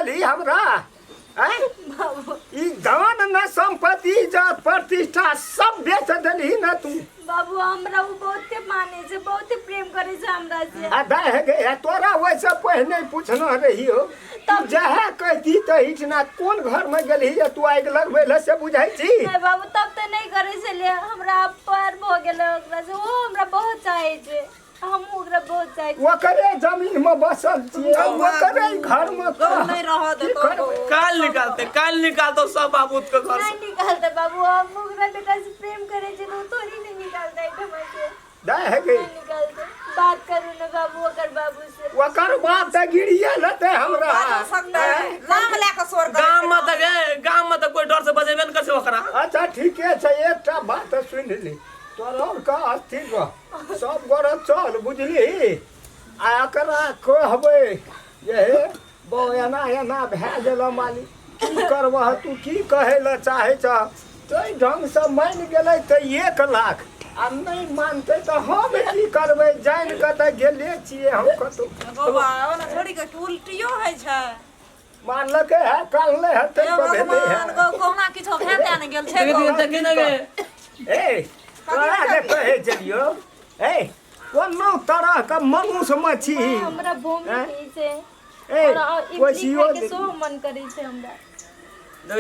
देलही हमरा आँय? बाबू ई धन न संपत्ति इज्जत प्रतिष्ठा सब बेच देलही न तू बाबू हमरा उ बहुते माने छै बहुते प्रेम करे छै हमरा से आ दाय हे गे तोरा ओहिसँ पहिने पूछना रही हो तब जहे कहती तऽ हिठना कोन घरमे गेलही जे तू आगि लगबै लए से बुझै छी नहीं बाबू तब तऽ नहीं करे छलियै हमरा प्यार भऽ गेलै ओकरा से ओ हमरा बहुत चाहे छै हमहूँ ओकरा बहुत चाहै छी ओकरे जमीन में बसल छियै ओकरे घर में नहीं रह की देतो करबै? काल निकालते काल निकालते सब बाबूत के घर नहीं से निकालते बाबू हम ओकरा बेटा से प्रेम करे छै तऽ ओ थोड़ी नहीं निकालते एहिठमा से दाय हे गे नहीं निकालते बात करू ने बाबू ओकर बाबू से ओकर बाप तऽ गिरिये लेतै हमरा बाजो सकता है नाम ले के शोर करे गाम में तऽ गे गाम में तऽ कोई डर से बजेबे न कर छै ओकरा अच्छा ठीके छै एकटा बात सुनि ली तोरा और का अस्थिर रह सब गोरा चल बुझली आ एकरा कहबै जे हे बौ एना एना भए गेल मालिक की करबह तू की कहै लए चाहै छह ताहि ढङ्गसँ मानि गेलै तऽ 1 लाख आ नहि मानतै तऽ हम की करबै जानि कऽ तऽ गेले छियै हम कतहु। बौआ ओना छोड़ी के उल्टियो होइ छै। मानलकै है कानले है ताहि हे पर भेलै भगवान है। गौ कहुना किछो भए तें ने गेल छै गौ। देखी ने गे। ए तोरा जे कहै छलियौ ए कोनो तरहके मनुष्यमे छी। हमरा भूमि हैं? नहीं छै। ए और इमली वैसियो खाइके सेहो मन करै छै हमरा।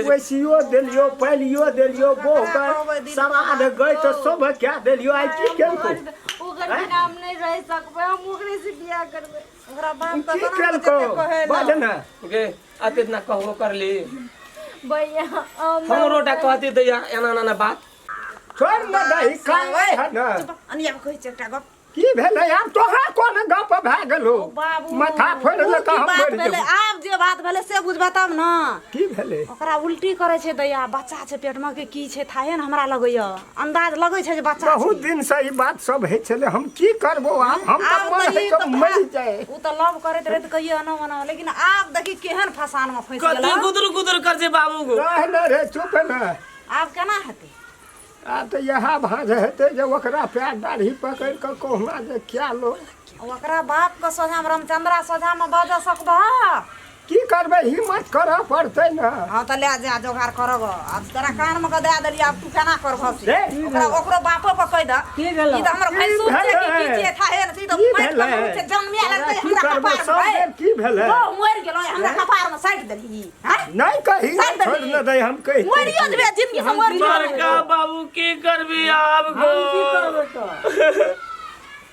वैसियो देलियो पैलियो देलियो कहबै बोहके दिन सराध गई तऽ सब कए देलियो आइ की केलको? ओकर ओकर बिना हम नहि रहि सकबै, हम ओकरे से बियाह करबै। ओकरा बाप तऽ की कोना केलको जेतै कहै बाज लए। ने गे अते इतना कहबो करली। भैया हम हमरो टा कहती दैया एना एना ना बात। छोड़ न दही कान है न। चुप, अनिया के कहै छै एकटा गप। की भेलै आब तोहरा कोन गप भए गेलो? बाबू माथा फोड़ि उ देलक की हम बात मरि भेलै जेबो। आब जे बात भेलै से बुझबा तब ने। की भेलै? ओकरा उल्टी करै छै दैया, बच्चा छै पेटमे के की छै थाहे ने हमरा लगैया अंदाज लगै छै जे बच्चा छै। बहुत दिन से ई बात सब होइ छलै हम की करबो आब हम तऽ आब मन तऽ होइ ई तऽ तऽ मरि जाए। उ तऽ लव करैत रहै तऽ कहियो एना ओना, लेकिन आब देखी केहन फसान मे फँसि कते गेल। गुदुर गुदुर कर छै बाबू गो। रह ने रे चुप ने। आब केना हेतै? आब तऽ इएह भाँज हेतै जे ओकरा पैर दाढ़ी पकड़ि कऽ कहुना जे कए लो। ओकरा बाप के सोझामे रामचंद्रा सोझामे बाजऽ सकबह? की करबै हिम्मत करऽ पड़तै ने। हँ तऽ लए जा जोगाड़ करऽ गऽ। आब तोरा कानमे कऽ दए देलियै आब तू केना करबह से रे ओकरा ओकरो बापो के कहि दऽ। की भेलौ? ई तऽ हमर की भैंसुर छै कि की भेलै? छियै थाहे ने छै, ई तऽ की माटि के भेलै? मुँह छै जन्मिया तोरा लगतै की हमरा करबौ कपारमे सब भाइ। बेर की भेलै? गौ मरि गेलौ हमरा कपारमे साटि देलही हँ? नहि कही साटि छोड़ देलही। न दे हम कहि मरियो जेबै जिंदगी से मरि जेबै। बड़का बाबू की करबी आब गो? हम की करबै तऽ?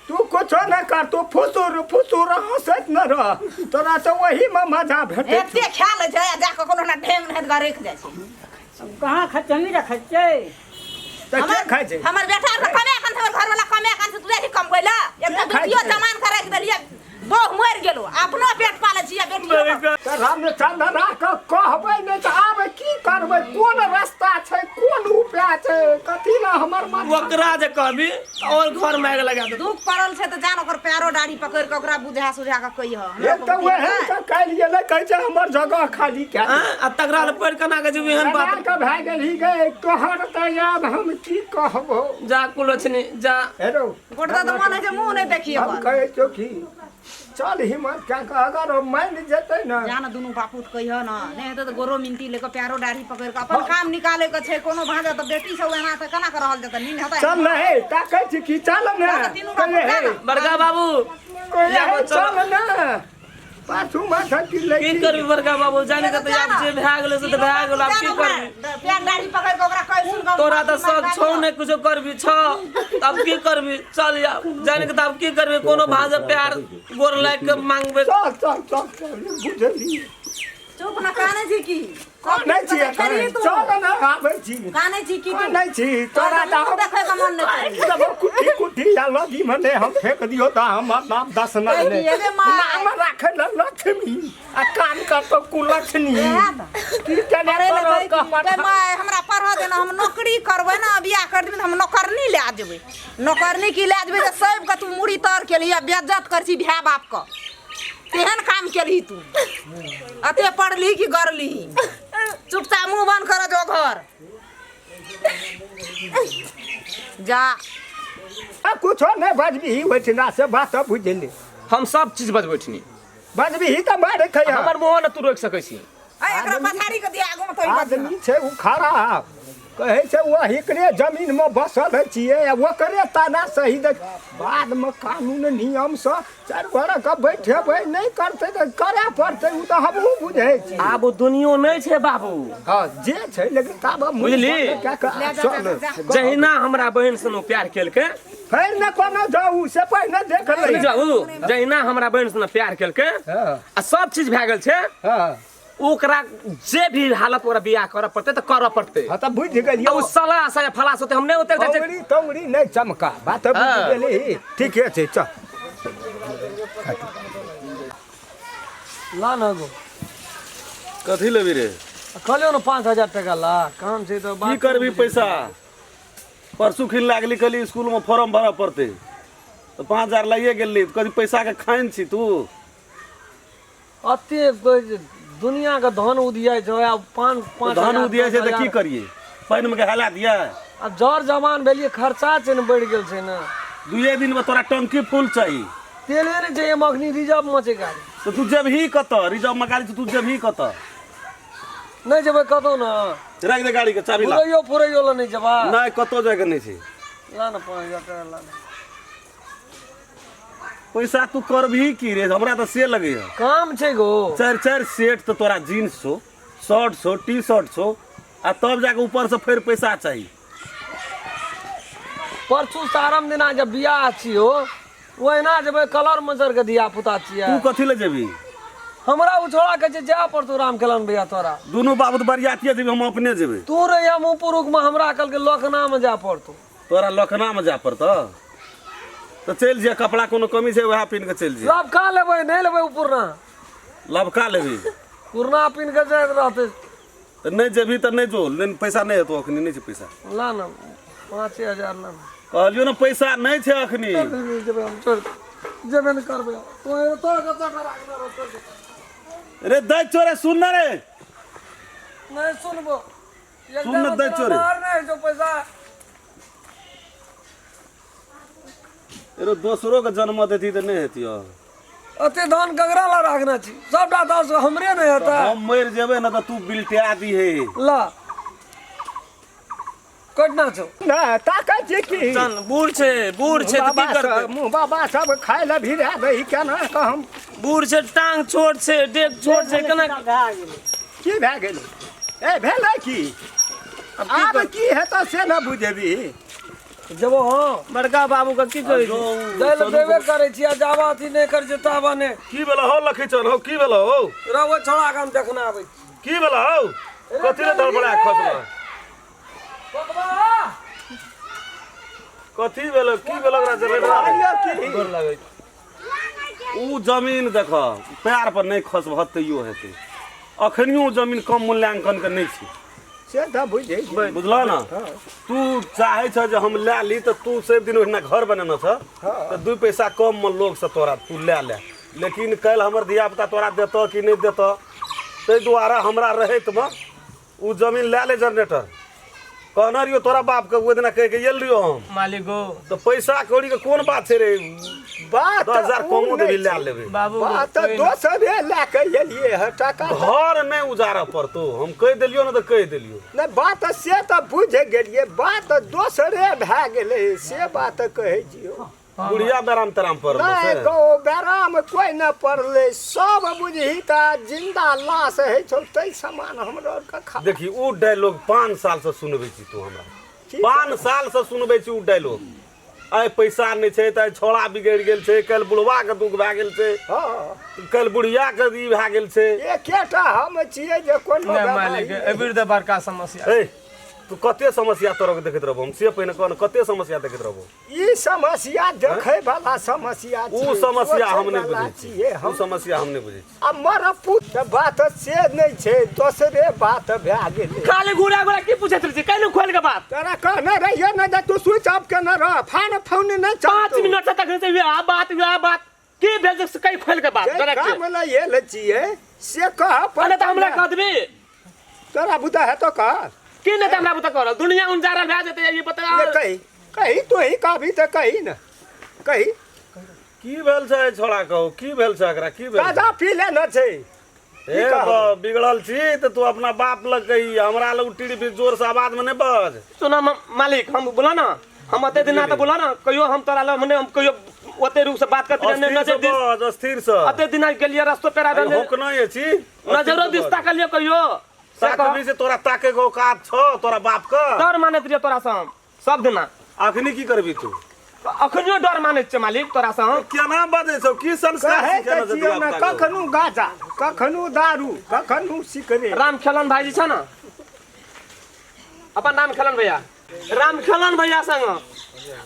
तू कुछो नहि कर तू फुसुर फुसुर हंसैत न रह तोरा तऽ ओही में मजा भेटै एते खा लै छै आ जाके कोनो ना ढेंग नहि तऽ रखि जाइ छै। हम कहाँ खाइ छियै? हमही रखै छियै। तऽ के खाइ छै? हमर बेटा आर तऽ कमे खान छै, हमर घरवाला कमे खान छै, तू जाइ कमबै लए एकटा के खाइ बेटियो छै? जमान के राखि देलियै बहु मरि गेलो अपनो पेट पालै छी आ बेटियो के। तऽ रामचंद्रा के कहबै नहि तऽ आब की करबै कोन रास्ता छै कोन उपाय छै कथी लए हमर माथा ओकरा जे कहबी और घर में आगि लगा देतौ। दुख पड़ल छै तऽ जान ओकर पैरो डाढ़ी पकड़ि कऽ ओकरा बुझा सुझा कऽ कहिह। एक तऽ वएह तऽ काल्हि गेलै कहै छै हमर जगह खाली कए दे। आ तकरा लए पढ़ि केना के जेबी एहन बात? केना के भए गेलही गे तोहर तऽ आब हम की कहबौ। जा कुलोचनी जा। हेरो गोटदा तऽ मन होइ छै मुँह नहि देखिए हम ओकर। कहै छियौ की चल हिम्मत कए कऽ अगर ओ मानि जेतै ने जा ने दुनू बापूत कहिह ने नहि हेतै तऽ गोरो मिनती लऽ कऽ पैरो डाढ़ी पकड़ि कऽ अपन काम निकालै के छै कोनो भाँजा तऽ बेटी सब एना तऽ केना कऽ रहल जेतै नीन हेतै। चल ने हे ताकै छी की चल ने चल तीनू बापूत कहिए जा हे ने। बड़का बाबू कहिए जा हे चल। चल ने पाछू माथा की लै की करबी बड़का बाबू जानि कऽ तऽ आब जे भए गेलै से तऽ भए गेल आब की करबी? पैर दाढ़ी पकड़ि कऽ ओकरा कहि सुन कऽ तोरा तऽ शौक छौ नहि कुछो करबी छौ तब की करबी चल आब जानि कऽ तऽ आब की करबी कोनो भाँज प्यार गोर लागि कऽ मांगबै। चल चल चल चल बुझली। चुप न कानै छी की? कानै छी एखन? चल ने आबै छी। कानै छी की तू? कानै छी तोरा तऽ हम देखै के मन नहि करै। देबौ कुट्टी कुट्टी या लगी में नहि हम फेंक दियौ तऽ हमर नाम दसना कहि नहि। दियै रे माय। नाम राखै लए लक्ष्मी आ काम करतौ कुलक्ष्मी। इएह तऽ। की केने पढ़ै लए तोरा कहै की, कहमत गे माय हमरा पढ़ऽ दे ने हम नौकरी करबै ने बियाह कर देबै तऽ हम नौकरनी लए जेबै। नौकरनी की लए जेबै जे सबके तू मुड़ी तर केलही आ बेज्जत करै छी भाय बापके तेहन काम केलही तू अते पढ़लही कि गरलही चुपचाप मुँह बंद कर जो घर जा। आ कुछो नहि बजबही ओहिठिना से बात बुझली। हम सब चीज बजबै ठिनी। बजबही तऽ मारि खैहऽ। हमर मुँह ने तू रोकि सकै छी। आ एकरा पछाड़ी के दिया आगू में तोरी बजबी। आदमी छै ओ खराब, कहै छै ओ एकरे जमीनमे बसल है छियै आ ओकरे ताना सही दे। बादमे कानून नियमसँ चारि गोरेके बैठेबै, नहि करतै तऽ करय पड़तै, ओ तऽ हमहूँ बुझै छी। आब ओ दुनियो नहि छै बाबू। हँ जे छै, लेकिन ताबे मुँह बुझली? बन्द कए कऽ चल। जहिना हमरा बहिन सनु प्यार केलकै, फेर ने कोनो जाउ से पहिने देख लै। बाबू, जहिना हमरा बहिन सनु प्यार केलकै हँ आ सब चीज भए गेल छै, हँ ओकरा जे भी हालत ओकरा बियाह करऽ पड़तै तऽ करऽ पड़तै। हँ तऽ बुझि गेलियै। आ ओ सलाह से फला से हम नहि ओतेक जाइ छियै। औंगरी तौंगरी नहि चमका, बात बुझि हँ। गेली? ठीके छै, चल। ला न गो। कथी लेबी रे? कहलियौ ने 5000 टका ला, काम छै तऽ की बात। करबी पैसा? परसू खिन लागली कहली स्कूलमे फॉर्म भरऽ पड़तै तऽ 5000 लाइए गेली। कथी पैसाके खाइन छी तू? अते कहै छै, दुनियाके धन उदियाइ छौ आब पाँच पाँच धान हजार, उदिया छै दस तऽ की हजार। करियै, पानिमे के हला दियै? आब जर जवान भेलियै, खर्चा छै ने, बढ़ि गेल छै ने। दुइए दिनमे तोरा टंकी फुल चाही। तेले नहि छै एहिमे, अखनी रिजर्व मे छै गाड़ी। तऽ तू जेबही कतऽ? रिजर्वमे गाड़ी छै, तू जेबही कतऽ? नहि जेबै कतौ ने। राखि दे गाड़ीके चाबी ला। घुरैयो फुरैयो लए नहि जेबा? नहि, कतौ जाइके नहि छै। ला ने 5000 टका ला ने। पैसा तू करबही की रे? हमरा तऽ से लगैए। काम छै गो। चारि चारि सेट तऽ तोरा जीन्स छौ, शर्ट छौ, टी शर्ट छौ, आ तब जाके ऊपरसँ फेर पैसा चाही। परसू सारम दिना जब बियाह छियो, ओहिना जेबै, कलर मजर के धिया पुता छियै। तू कथी लए जेबही? हमरा ओ छोड़ा कहै छै जाय पड़तौ राम खेलन भैया तोरा। दुनू बाबू तऽ बरियातिये जेबही, हम अपने जेबै। तू रहिया मुँह पुरुख में, हमरा कहलकै लखना में जाय पड़तौ। तोरा लखना में जाय पड़तौ तऽ चलि जिया। कपड़ा कोनो कमी छै? वएह पिन्ह कऽ चलि जिया। लबका लेबै, नहि लेबै ओ पुरना। लबका लेबही? पुरना पिन्ह के जाइत रहतै। तऽ नहि जेबही तऽ नहि जो, नहि पैसा नहि हेतौ, अखनी नहि छै पैसा। ला ने 5000 ला ने। कहलियौ ने पैसा नहि छै अखनी। नहि जेबै हम, छोड़, जेबे नहि करबै। तोरा तोरा कतऽ राखने रहतौ? रे दै चोरे, सुन न रे। नहि सुनबो। सुन न दै चोरे। बाहर नहि होइ छौ पैसा। रे दोसरो के जन्म देती तऽ नहि हेतियौ। अते धान ककरा ला राखने छी? सबटा दस हमरे नहि हेतै? हम मरि जेबै ने तऽ तू बिलटिया दीहे। ला, कटना छौ। नहि ताकै छी की? चल, बूढ़ छै, बूढ़ छै तऽ की बाबा करतै? सब मुँह बाबा सब खाय लए भिड़ा दही, केना कऽ हम? बूढ़ छै, टांग छोट छै, डेग छोट छै, केना? भए गेलै। की भए गेलै? ए भेलै की? आब की आब कर की हेतौ से ने बुझेबी। जेबो हँ। बड़का बाबू के की कहै छै? दै लए देबे करै छी आ जाबा अथी नहि करै छै ताबा नहि। की भेलो हौ लखीचन? हौ की भेलो हौ? रहो, छोड़ा के हम देखना आबै छी। की भेलो हौ? कथी ले धड़फड़ा के खसलो? कथी भेलो? की भेलो ओकरा जनरेटर? कहलियौ की? गोर लगै छै। उ जमीन देख, पैर पर नहि खसबह तैयो हेतै। अखनियो जमीन कम मूल्यांकन के नहि छै। से तऽ बुझै छी। बुझलह ने? तू चाहै छ जे हम लए ली तऽ तू सब दिन ओहिना घर बनेने छ तऽ दू पैसा कम मे लोग से तोरा तू लए ले, लेकिन काल्हि हमर धिया पुता तोरा देतऽ कि नहि देतऽ? ताहि दुआरे हमरा रहैतमे उ जमीन लए ले। जनरेटर कहने रहियो तोरा बाप के, ओहि दिना कहि के एल रहियो हम। मालिक गो। तऽ पैसा कौड़ी के कोन बात छै रे? बात 10,000 उ कमो नहि देबी लए छै। लेबै। बाबू गो, बात तऽ दोसरे लए कऽ एलियै हँ टाका तऽ- घर नहि उजारऽ पड़तौ, हम कहि देलियौ ने तऽ कहि देलियौ। नहि, बात से तऽ बुझि गेलियै, बात दोसरे भए गेलै से बात कहै छियौ। बुढ़िया बेराम तेराम पड़ल नहि छै? गौ, बेराम कोइ नहि पड़लै, सब बुझही तऽ जिन्दा लाश होइ छौ तै समान हमरो आरके खा। देखी, उ डायलॉग 5 साल से सुनबै छी तू हमरा। की? 5 साल से सुनबै छी उ डायलॉग। आइ पैसा नहि छै तऽ आइ छौड़ा बिगड़ि गेल छै, काल्हि बुढ़वा के दुख भए गेल छै, हँ, काल्हि बुढ़िया के ई भए गेल छै। एकेटा हम छियै जे कोनो नहि बेमारी मालिक, नहि। एहिबेर तऽ बड़का समस्या। ए, तू कते समस्या तोरा के देखैत रहबो हम से पहिने कह ने, कते समस्या देखैत रहबो? ई समस्या देखै वाला समस्या उ छियै, समस्या हम नहि सोचै वाला बुझै छी। छियै उ हम। समस्या हम नहि बुझै छी। आ मर पुत, बात से नहि छै, दोसरे बात भए गेलै। खाली घुरा घुरा की पूछैत रहै छी? कैलू खोल के बात। तोरा कहने रहियै ने जे तू स्विच ऑफ केने रह, फान फोन नहि 5 चलतौ। मिनट से तखन से वएह बात वएह बात। की भेल जे कहीं खोल के बात जे तोरा के? काम लए एल छियै से कह। अरे तऽ हमरा कह देबी। तोरा बुता हेतौ कह। की नहि तऽ हमरा बुता करल दुनिया उजारल भए जेतै, ई बता। ने कही, कही, तू ही कहबी तऽ कही ने, कही। की भेल छै छोड़ा कहू की भेल छै एकरा की भेल छै? गाजा पी लेने छै हे बिगड़ल छी तऽ तू अपना बाप लग कही हमरा लग टीढ़ भी जोर से आवाज में नहीं बज सुना मालिक हम बोला ना हम अते दिन ना बोला ना कहियो हम तोरा लग मने हम कहियो ओते रूप से बात करते नहीं अस्थिर नजर से दिस बज अस्थिर से अते दिन गेलिए रस्तो पेरा अरे होक नहीं छी नजरो दिस ताकलियो कहियो से कह। ताकबी से तोरा ताके के औकात छौ तोरा बाप के डर मानैत रहियो तोरा से हम सब दिना अखनी की करबी तू अखनियो डर मानैत छियै मालिक तोरा से हम केना बजै छौ की संस्कार कहै सिखेने तऽ छौ छियौ ने धियापुता के? कखनो गाजा कखनो दारू कखनो सिकरेट राम खेलन भाईजी छ न अपन राम खेलन भैया राम खेलन भैया संग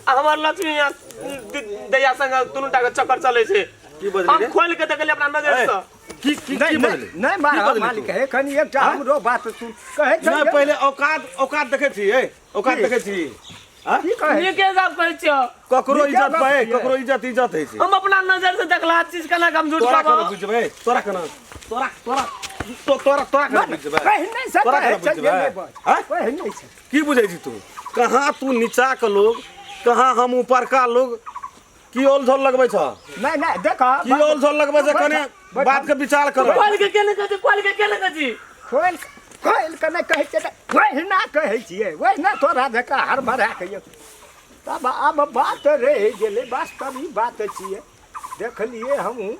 आ हमर लक्ष्मी यहाँ दैया संग दुनू टा के चक्कर चलै छै की बजली हम रे? खोल के देखलियै अपना नजर ए, से की की नहीं की नहीं बजली नहीं की मार बजली मालिक तू? है कनी एकटा हमरो बात सुन कहै छै नहीं पहिले औकात औकात देखै छी ए औकात की? देखै छी आँ? की कहै नीके गप कहै छियौ ककरो नीके इज्जत गप पे छियै। ककरो इज्जत इज्जत होइ छै हम अपना नजर से देखला चीज केना कम झूठ तोरा केना कहबो बुझबै तोरा केना तोरा तोरा तो तोरा तोरा केना बुझबै कहि नहि सकै तोरा केना छै जे बुझबै नहि बज आँय? कहि नहि छै की बुझै छी तू कहाँ तू नीचा के लोग कहाँ हम ऊपरका लोग की ओल झोल लगबै छ नहि नहि देख की ओल झोल लगबै छ कने बात के विचार कर खोल के केने कहै छी खोल के केने कहै छी खोल खोल के नहि कहै छियै तऽ ओहिना कहै छियै ओहिना तोरा जकाँ हड़बड़ा के यौ तब आब बात रहि गेलै वास्तविक बात छियै देखलियै हमहूँ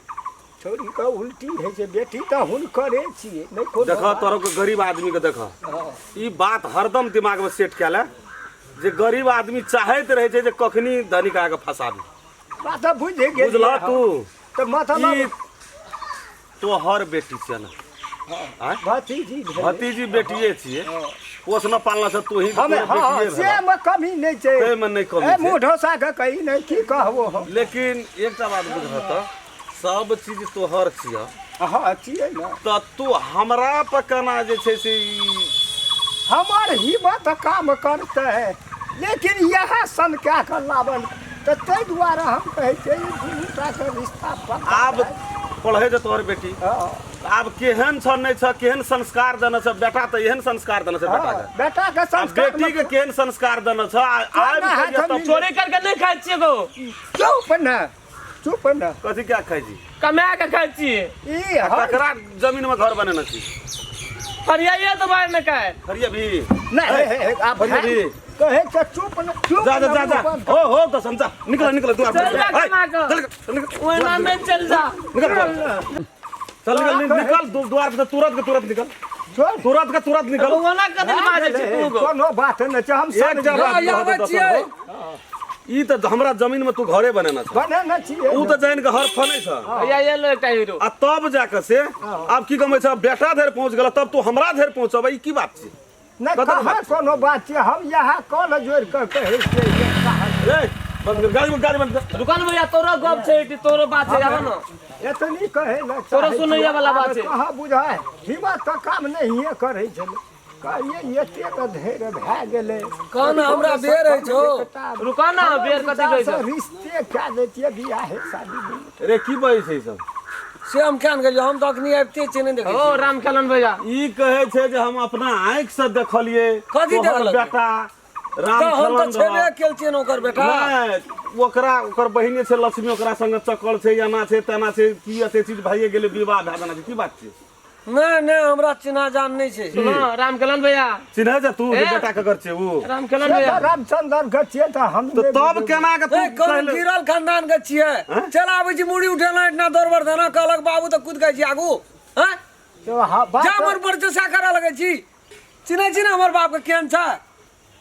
छौड़ीके उल्टी होइ छै बेटी तऽ हुनकरे छियै नहि कोनो देख बात। तोरो के गरीब आदमी के देख ई बात हरदम दिमाग में सेट कए ले जे गरीब आदमी चाहैत रहै छै जे कखनी धनिक आके फंसाबी बात तऽ बुझि गेलियै बुझलह हम। तू तऽ मतलब ई तोहर बेटी छियै ने आँय? भतीजी भेलै। भतीजी बेटिए छियै पोसना पालना से तू ही हमे हँ से मे कमी नहि छै ताहिमे नहि कमी ए छै। मुँह ढोसा के कही नहि की कहबो हम लेकिन एकटा बात बुझह तऽ सब चीज तोहर छियह हँ छियै ने तऽ तू हमरा पर केना जे छै से ई हमर हिम्मत काम करतै लेकिन इएह सन कए कऽ लाबल तऽ ताहि दुआरे हम कहै छियै ई दुनूटाके रिश्ता पक्का आब पढ़ै छै तोहर बेटी हँ आब केहन छ नहि छ केहन संस्कार देने छ बेटा तऽ एहन संस्कार देने छ बेटा के बेटाके आ संस्कार बेटी के केहन संस्कार देने छ आ आबि हाथ के जे हम तब चोरी करके नहि खाइ छियै गो चुप ने चुप ने कथी क्या खाइ छी कमा के खाइ छियै ई हर ककरा जमीन में घर बनेने छी फरियाइए तो बाहर में खाए फरिया भी नहीं हे, हे, आप फरिया भी कहे के चुप न चुप जा जा न जा जा मुँह बंद हो हो तो समझा निकल निकल द्वार पर चल जा से। कमा के। चल निकल, निकल ओहिना नहीं चल जा निकल द्वार से। चल निकल निकल द्वार पर से तुरंत के तुरंत निकल छोड़ तुरंत के तुरंत निकल ओना कथी बाजै छी तू गो कोनो बात नहि छै हम एक सब बात आबै कहत छियै। दसर हो। ई तऽ हमरा जमीन में तू घरे बनेना छ बनेने छियै ऊ तऽ जानि के हर फनै छ भैया ये लो एकटा हीरो आ तब जाके से आब की कमै छ बेटा धरि पहुँच गेल तब तू हमरा धरि पहुँचबै ई की बात छै नहि कतऽ कहाँ बात छै? कोनो बात छै हम इएह कल जोड़ि कऽ कहै छियै जे कहाँ ए बंद कर गाड़ी बंद गाड़ी बंद कर दुकान भैया तोरो गप छै कि तोरो बात छै आबो न एतनी कहै लए तोरो चाहै सुनैया छियै। वाला बात आब छै। कहाँ बुझाय हिम्मत तऽ काम नहिए करै छलै कहलियै एते तऽ धैर्य भए गेलै कह ने हमरा बेर होइ छौ। रुका ना, बेर कथी कहै छौ? रिश्ते कए दैतियै बियाहे शादी दुनू। रे की बजै छै ई सब से हम केहन गेलियै हम तऽ अखनी आबिते छियै नहि देखै ओ छियै। राम खेलन भैया ई कहै छै जे हम अपना आँखि से देखलियै कथी तोहर देखलकै? बेटा राम तऽ हम तऽ खेलन छेबे रहल। केल छियै ने ओकर बेटा नहि ओकरा ओकर बहिने छै लक्ष्मी ओकरा संगे चक्कर छै एना छै तेना छै की एते चीज भइए गेलै विवाह भए देना छै की बात छै नहि नहि हमरा चिन्हा जान नहि छै सुनो राम खेलन भैया चिन्है छै तू जे ए? बेटा ककर छै ऊ राम खेलन से भैया तऽ रामचंद्र के छियै तऽ हम तऽ नहि तब बुझबै। केना के तू ए, कोनो कहले- गिरल खानदान के छियै चल आबै छी मुड़ी उठेना एतना दौड़ धना कहलक बाबू तऽ कूद गए छी आगू हैं तऽ हाँ, बात जा मन पर चसा करऽ लगै छी चिन्है छी ने हमर बाप के केहन छै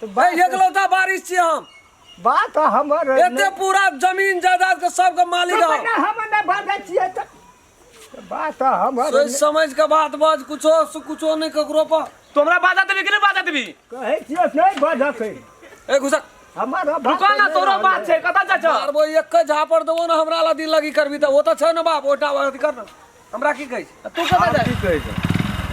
तऽ ए, बात एकलौता बारिश छी हम बात हमर एते पूरा जमीन जायदाद के सबके मालिक हम हम हम नहि बाजै छियै तऽ बात हमर सोच समझ के बात बाज कुछो से कुछो नहीं ककरो पर तू हमरा बाधा देबी कि नहि बाधा देबी कहै छियै नहि बजकै ए घुसक हमर बात रुको ना नहि तोरो रहलै। बात छै कतऽ जाइ छौ मारबो एक के झापड़ देबो ना हमरा ला दिल लगी करबी तऽ ओ तऽ छै ने बाप ओटा अथी कर ने हमरा की कहै छै तू कतऽ जाइ की कहै छै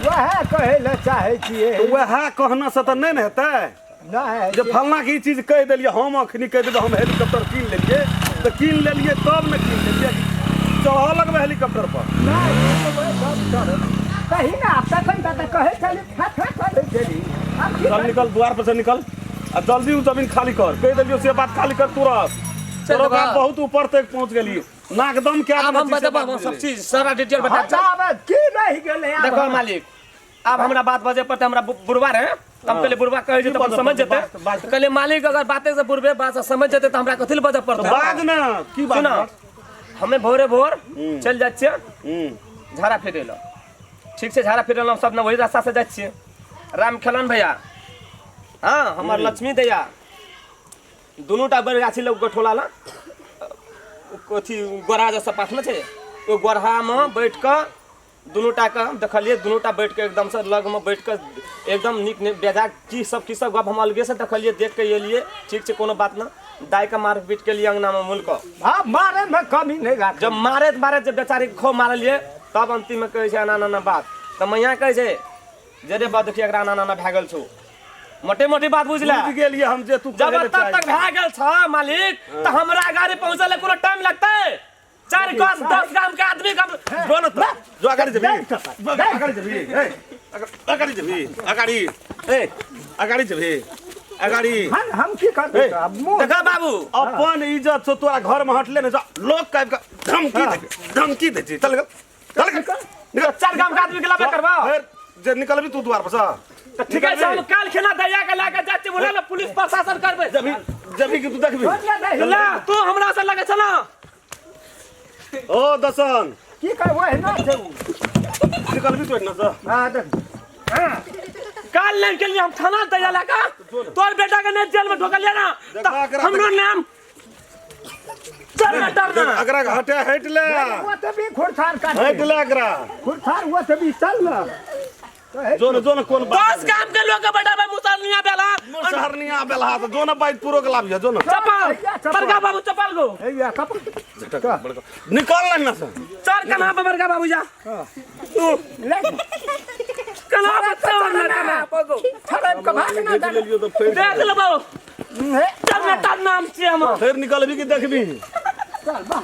वएह कहै लए चाहै छियै तऽ वएह कहना से तऽ नहि ने हेतै नहि जे फलना के ई चीज कहि देलियै हम अखनी कहि देबै हम हेलीकॉप्टर कीन लेलियै तऽ कीन लेलियै तब ने कीन लेलियै चढ़ऽ लगबै हेलीकॉप्टर पर कही ना तखन तऽ कहै छली फे करै छली आब की चल निकल द्वार पर से निकल आ जल्दी उ जमीन खाली कर कहि देलियौ से बात खाली कर तुरंत तोरो बात बहुत ऊपर तक पहुंच गेली नाकदम के आब हम बतेबो, हम सब चीज सारा डिटेल बता। हटाबे की रहि गेलै आब? देखो मालिक, आब हमरा बात बजे पड़तै। हमरा बुढ़वा रहे तऽ हम कहलियै बुढ़वा कहै छै तऽ अपन समझ जेतै। तऽ कहलियै मालिक, अगर बाते से बुढ़बे बात से समझ जेतै तऽ हमरा कथी लए बजऽ पड़तै? बाज ना, की बात? सुना, हमे भोरे भोर चलि जाइ छियै झाड़ा फिरै लए, ठीक छै? झाड़ा फिरै लए सब ने वही रास्ता से जाइ छियै। राम खेलन भैया, हँ, हमर लक्ष्मी दैया दुनू टा बैरगाछी लग गोठोला लग अथी गोरा जैसा पाथमे छै, ओहि गोरहामे बैठ कऽ दुनू टा के हम देखलियै। दुनू टा बैठ कऽ एकदमसँ लगमे बैठ कऽ एकदम नीक नीक बेजा की सब की सब गप हम अलगेसँ देखलियै, देख कऽ एलियै। ठीक छै, कोनो बात नहि। दाइके मारपीट केलियै अङ्गनामे मिल कऽ। हँ, मारैमे कमी नहि राखै। जब मारैत मारैत जब बेचारीके खूब मारलियै, तब अन्तिममे कहै छै एना एना एना बात। तऽ मैया कहै छै जे रे बा, देखिए एकरा एना एना भए गेल छौ। मोटे मोटी बात बुझले? बुझि गेलियै हम जे तू जब कहै लए तब तक चाहै। भए गेल छ मालिक, तऽ हमरा गाड़ी पहुँचै लए कोनो टाइम लगतै? 4 गज 10 गाम के आदमी के जो न त जो, अगाडि जेबही, अगाडि जेबही, ए अगाडि जेबही, अगाडि, ए अगाडि जेबही, अगाडि। हम की करबै तऽ आब मुँह देखा बाबू, अपन इज्जत छौ तोरा घर में हटले ने जा, लोग के आबि कऽ धमकी दे, धमकी दै छी। चल गेल, चल गेल, निकल। 4 गाम के आदमी के लाबे करबा। फेर जे निकलबी तू द्वार पर से तऽ ठीक छै, हम काल्हि खेना दैया के लए के जाइ छी, बोला ने पुलिस प्रशासन करबै। जबी जबी कि तू देखबी। ला तू हमरा से लगे छ ना। ओ दसन की करबै, ना छै उ। निकलबी तू एहिना से? हँ, देख। काल नहीं के लिए हम थाना दैया लए के तोर बेटा के नहीं जेल में ढोकलिए ना देखा तऽ एकरा। हमरो नाम चल ना डरना। एकरा हटे, हट ले। वो तऽ भी खुरथार काट। हट ले एकरा। खुरथार वो तऽ भी, चल ना। जो न, जो न, कोन बात? 10 गाम के लोग के बेटा में मुसलनिया बेला। मुसहरनिया बेलहा तऽ जो न, बैतपुरो के लाबिह जो न। चप्पल। चप्पल। बड़का बाबू, चप्पल गो। हैया कप। बड़का निकल ना से। चल कन्हा पे बड़का बाबू, जा तू ले। कन्हा पे चढ़ ना, कन्हा पे गो। छड़ब के भाग ना। देख लेलियो तऽ फेर देख ले बाबू। हे। चल ना, तार नाम छियै हम। फेर निकलबी कि देखबी? चल बा।